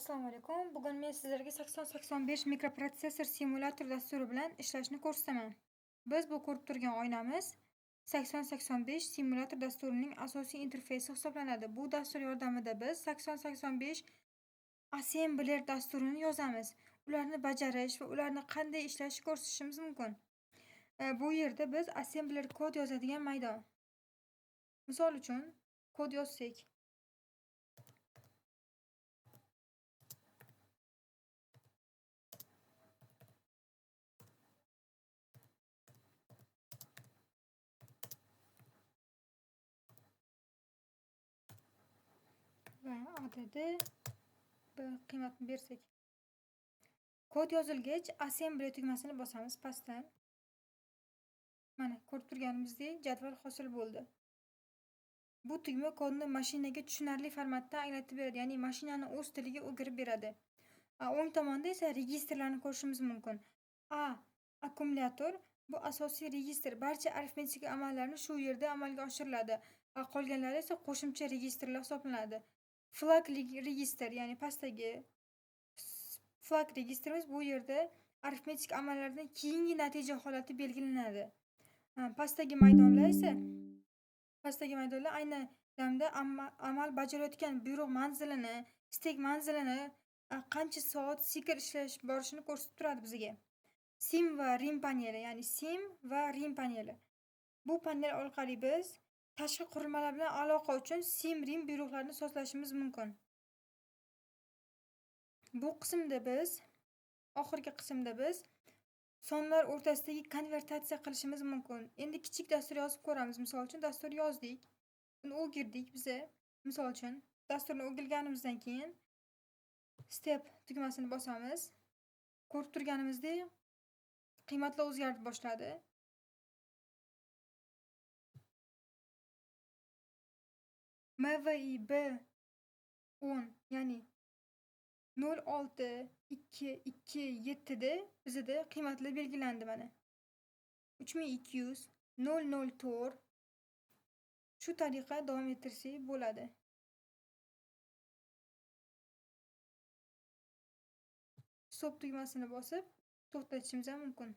Assalomu alaykum. Bugun men sizlarga 8085 mikroprotsessor simulyator dasturi bilan ishlashni ko'rsataman. Biz bu ko'rib turgan oynamiz 8085 simulyator dasturining asosiy interfeysi hisoblanadi. Bu dastur yordamida biz 8085 assembler dasturini yozamiz. Ularni bajarish va ularni qanday ishlashni ko'rsatishimiz mumkin. Bu yerda biz assembler kod yozadigan maydon. Misol uchun, kod yozsak. Va adadi bir qiymatni bersak. Kod yozilgach, assembly tugmasini bosamiz pastdan. Mana ko'rib turganimizdek jadval hosil bo'ldi. Bu tugma kodni mashinaga tushunarli formatda anglatib beradi, ya'ni mashinani o'z tiliga o'girib beradi. O'ng tomonda esa registrlarni ko'rishimiz mumkin. A akkumulyator bu asosiy registr, barcha arifmetik amallarni shu yerda amalga oshiriladi. Qolganlari esa qo'shimcha registrlar hisoblanadi. Flag registr, ya'ni pastdagi flag registrimiz bu yerda arifmetik amallardan keyingi natija holati belgilanadi. Pastdagi maydonlar esa pastdagi maydonlar ayni damda amal bajarayotgan buyruq manzilini, stek manzilini, qancha soat sikl ishlash borishini ko'rsatib turadi bizga. Sim va rim paneli, ya'ni sim va rim paneli. Bu panel orqali biz tashqi qurilmalar bilan aloqa uchun sim rim buyruqlarini sozlashimiz mumkin. Bu qismda biz oxirgi qismda biz sonlar o'rtasidagi konvertatsiya qilishimiz mumkin. Endi kichik dastur yozib ko'ramiz. Misol uchun dastur yozdik. Uni o'girdik biza. Misol uchun dasturni o'girganimizdan keyin step tugmasini bosamiz. Ko'rib turganimizdek qiymatlar o'zgarib boshladi. MVI B 10, ya'ni 0 6 2 2 7 da bizada qiymatlar belgilandi mana. 3200 0 04 shu tariqa davom ettirsak bo'ladi. Stop tugmasini bosib to'xtatishimiz ham mumkin.